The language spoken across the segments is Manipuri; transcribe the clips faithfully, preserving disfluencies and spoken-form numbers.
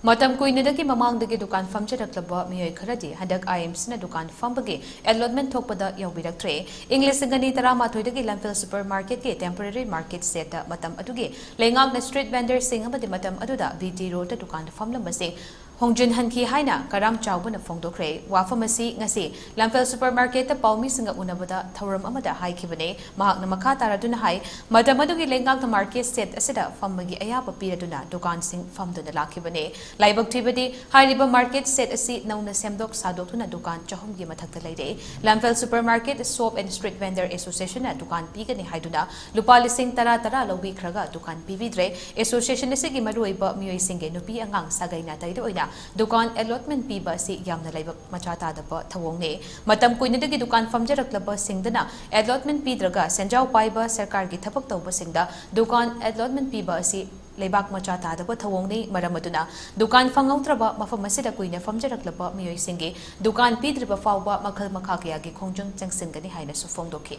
ꯃꯇꯝ ꯀꯨꯏꯅꯗꯒꯤ ꯃꯃꯥꯡꯗꯒꯤ ꯗꯨꯀꯥꯟ ꯐꯝꯖꯔꯛꯂꯕ ꯃꯤꯑꯣꯏ ꯈꯔꯗꯤ ꯍꯟꯗꯛ ꯑꯥꯏ ꯑꯦꯝ ꯁꯤꯅ ꯗꯨꯀꯥꯟ ꯐꯝꯕꯒꯤ ꯑꯦꯂꯣꯠꯃꯦꯟ ꯊꯣꯛꯄꯗ ꯌꯥꯎꯕꯤꯔꯛꯇ꯭ꯔꯦ꯫ ꯏꯪ ꯂꯤꯁꯤꯡ ꯑꯅꯤ ꯇꯔꯥꯃꯥꯊꯣꯏꯗꯒꯤ ꯂꯝꯐꯦꯜ ꯁꯨꯄꯔ ꯃꯥꯔꯀꯦꯠꯀꯤ ꯇꯦꯝꯄꯣꯔꯦꯔꯤ ꯃꯥꯔꯀꯦꯠ ꯁꯦꯠꯇ ꯃꯇꯝ ꯑꯗꯨꯒꯤ ꯂꯩꯉꯥꯛꯅ ꯁ꯭ꯇ꯭ꯔꯤꯠ ꯚꯦꯟꯗꯔꯁꯤꯡ ꯑꯃꯗꯤ ꯃꯇꯝ ꯑꯗꯨꯗ ꯕꯤ ꯇꯤ ꯔꯣꯗꯇ ꯗꯨꯀꯥꯟ ꯐꯝꯂꯝꯕꯁꯤꯡ ꯍꯣꯡꯖꯤꯟꯍꯟꯈꯤ ꯍꯥꯏꯅ ꯀꯔꯥꯝ ꯆꯥꯎꯕꯅ ꯐꯣꯡꯗꯣꯛꯈ꯭ꯔꯦ꯫ ꯋꯥꯐꯝ ꯑꯁꯤ ꯉꯁꯤ ꯂꯝꯐꯦꯜ ꯁꯨꯄꯔ ꯃꯥꯔꯀꯦꯠꯇ ꯄꯥꯎꯃꯤꯁꯤꯡꯒ ꯎꯅꯕꯗ ꯊꯧꯔꯝ ꯑꯃꯗ ꯍꯥꯏꯈꯤꯕꯅꯤ꯫ ꯃꯍꯥꯛꯅ ꯃꯈꯥ ꯇꯥꯔꯗꯨꯅ ꯍꯥꯏ, ꯃꯇꯝ ꯑꯗꯨꯒꯤ ꯂꯩꯉꯥꯛꯅ ꯃꯥꯔꯀꯦꯠ ꯁꯦꯠ ꯑꯁꯤꯗ ꯐꯝꯕꯒꯤ ꯑꯌꯥꯕ ꯄꯤꯔꯗꯨꯅ ꯗꯨꯀꯥꯟꯁꯤꯡ ꯐꯝꯗꯨꯅ ꯂꯥꯛꯈꯤꯕꯅꯤ꯫ ꯂꯥꯏꯕꯛ ꯊꯤꯕꯗꯤ ꯍꯥꯏꯔꯤꯕ ꯃꯥꯔꯀꯦꯠ ꯁꯦꯠ ꯑꯁꯤ ꯅꯧꯅ ꯁꯦꯝꯗꯣꯛ ꯁꯥꯗꯣꯛꯇꯨꯅ ꯗꯨꯀꯥꯟ ꯆꯍꯨꯝꯒꯤ ꯃꯊꯛꯇ ꯂꯩꯔꯦ꯫ Lamphel super market shop and street vendor ꯑꯦꯁꯣꯁꯤꯌꯦꯁꯟꯅ ꯗꯨꯀꯥꯟ ꯄꯤꯒꯅꯤ ꯍꯥꯏꯗꯨꯅ ꯂꯨꯄꯥ ꯂꯤꯁꯤꯡ ꯇꯔꯥ ꯇꯔꯥ ꯂꯧꯕꯤꯈ꯭ꯔꯒ ꯗꯨꯀꯥꯟ ꯄꯤꯕꯤꯗ꯭ꯔꯦ꯫ ꯑꯦꯁꯣꯁꯤꯌꯦꯁꯟ ꯑꯁꯤꯒꯤ ꯃꯔꯨꯑꯣꯏꯕ ꯃꯤꯑꯣꯏꯁꯤꯡꯒꯤ ꯅꯨꯄꯤ ꯑꯉꯥꯡ ꯁꯥꯒꯩ ꯅꯥꯇꯩꯗ ꯑꯣꯏꯅ ꯗꯨꯀꯥꯟ ꯑꯦꯂꯣꯠꯃꯦꯟ ꯄꯤꯕ ꯑꯁꯤ ꯌꯥꯝꯅ ꯂꯥꯏꯕꯛ ꯃꯆꯥ ꯇꯥꯗꯕ ꯊꯧꯑꯣꯡꯅꯤ꯫ ꯃꯇꯝ ꯀꯨꯏꯅꯗꯒꯤ ꯗꯨꯀꯥꯟ ꯐꯝꯖꯔꯛꯂꯕꯁꯤꯡꯗꯅ ꯑꯦꯂꯣꯠꯃꯦꯟ ꯄꯤꯗ꯭ꯔꯒ ꯁꯦꯟꯖꯥꯎ ꯄꯥꯏꯕ ꯁꯔꯀꯥꯔꯒꯤ ꯊꯕꯛ ꯇꯧꯕꯁꯤꯡꯗ ꯗꯨꯀꯥꯟ ꯑꯦꯂꯣꯠꯃꯦꯟ ꯄꯤꯕ ꯑꯁꯤ ꯂꯩꯕꯥꯛ ꯃꯆꯥ ꯇꯥꯗꯕ ꯊꯧꯑꯣꯡꯅꯤ꯫ ꯃꯔꯝ ꯑꯗꯨꯅ ꯗꯨꯀꯥꯟ ꯐꯪꯍꯧꯗ꯭ꯔꯕ ꯃꯐꯝ ꯑꯁꯤꯗ ꯀꯨꯏꯅ ꯐꯝꯖꯔꯛꯂꯕ ꯃꯤꯑꯣꯏꯁꯤꯡꯒꯤ ꯗꯨꯀꯥꯟ ꯄꯤꯗ꯭ꯔꯤꯕ ꯐꯥꯎꯕ ꯃꯈꯜ ꯃꯈꯥ ꯀꯌꯥꯒꯤ ꯈꯣꯡꯖꯪ ꯆꯪꯁꯤꯟꯒꯅꯤ ꯍꯥꯏꯅꯁꯨ ꯐꯣꯡꯗꯣꯛꯈꯤ꯫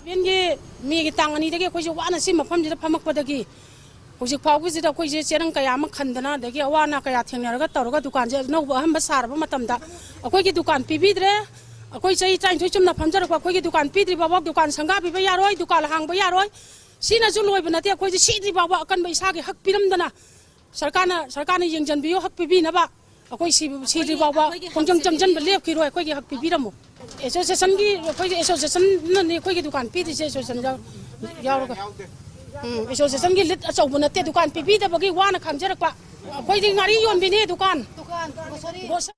ꯏꯚꯦꯟꯒꯤ ꯃꯦꯒꯤ ꯇꯥꯡ ꯑꯅꯤꯗꯒꯤ ꯑꯩꯈꯣꯏꯁꯦ ꯋꯥꯅ ꯁꯤ ꯃꯐꯝꯁꯤꯗ ꯐꯝꯃꯛꯄꯗꯒꯤ ꯍꯧꯖꯤꯛ ꯐꯥꯎꯕꯁꯤꯗ ꯑꯩꯈꯣꯏꯁꯦ ꯆꯦꯔꯪ ꯀꯌꯥ ꯑꯃ ꯈꯟꯗꯅ, ꯑꯗꯒꯤ ꯑꯋꯥ ꯑꯅꯥ ꯀꯌꯥ ꯊꯦꯡꯅꯔꯒ ꯇꯧꯔꯒ ꯗꯨꯀꯥꯟꯁꯦ ꯑꯅꯧꯕ ꯑꯍꯟꯕ ꯁꯥꯔꯕ ꯃꯇꯝꯗ ꯑꯩꯈꯣꯏꯒꯤ ꯗꯨꯀꯥꯟ ꯄꯤꯕꯤꯗ꯭ꯔꯦ꯫ ꯑꯩꯈꯣꯏ ꯆꯍꯤ ꯇꯔꯥꯅꯤꯊꯣꯏ ꯆꯨꯝꯅ ꯐꯝꯖꯔꯛꯄ ꯑꯩꯈꯣꯏꯒꯤ ꯗꯨꯀꯥꯟ ꯄꯤꯗ꯭ꯔꯤ ꯐꯥꯎꯕ ꯗꯨꯀꯥꯟ ꯁꯪꯒꯥꯕꯤꯕ ꯌꯥꯔꯣꯏ, ꯗꯨꯀꯥꯟ ꯍꯥꯡꯕ ꯌꯥꯔꯣꯏ꯫ ꯁꯤꯅꯁꯨ ꯂꯣꯏꯕ ꯅꯠꯇꯦ, ꯑꯩꯈꯣꯏꯁꯦ ꯁꯤꯗ꯭ꯔꯤ ꯐꯥꯎꯕ ꯑꯀꯟꯕ ꯏꯁꯥꯒꯤ ꯍꯛ ꯄꯤꯔꯝꯗꯅ ꯁꯔꯀꯥꯔꯅ, ꯁꯔꯀꯥꯔꯅ ꯌꯦꯡꯁꯤꯟꯕꯤꯌꯨ, ꯍꯛ ꯄꯤꯕꯤꯅꯕ꯫ ꯑꯩꯈꯣꯏ ꯁꯤ-, ꯁꯤꯗ꯭ꯔꯤ ꯐꯥꯎꯕ ꯑꯩꯈꯣꯏꯒꯤ ꯈꯣꯡꯖꯪ ꯍꯛꯁꯦ ꯆꯪꯁꯤꯟꯕ ꯂꯦꯞꯈꯤꯔꯣꯏ, ꯑꯩꯈꯣꯏꯒꯤ ꯍꯛ ꯄꯤꯕꯤꯔꯝꯃꯨ꯫ ꯑꯦꯁꯣꯁꯤꯌꯦꯁꯟꯒꯤ, ꯑꯩꯈꯣꯏꯒꯤ ꯑꯦꯁꯣꯁꯤꯌꯦꯁꯟꯅꯅꯤ ꯑꯩꯈꯣꯏꯒꯤ ꯗꯨꯀꯥꯟ ꯄꯤꯗ꯭ꯔꯤꯁꯦ, ꯑꯦꯁꯣꯁꯤꯌꯦꯁꯟ ꯌꯥꯎ-, ꯌꯥꯎꯔꯒ꯫ ꯎꯝ, ꯑꯦꯁꯣꯁꯤꯌꯦꯁꯟꯒꯤ ꯂꯤꯠ ꯑꯆꯧꯕ ꯅꯠꯇꯦ, ꯗꯨꯀꯥꯟ ꯄꯤꯕꯤꯗꯕꯒꯤ ꯋꯥꯅ ꯈꯥꯡꯖꯔꯛꯄ꯫ ꯑꯩꯈꯣꯏꯗꯤ ꯉꯥꯔꯤ ꯌꯣꯟꯕꯤꯅꯦ, ꯗꯨꯀꯥꯟ꯫ ꯗꯨꯀꯥꯟ, ꯒ꯭ꯔꯣꯁꯔꯤ꯫ ꯒ꯭ꯔꯣꯁꯔꯤ꯫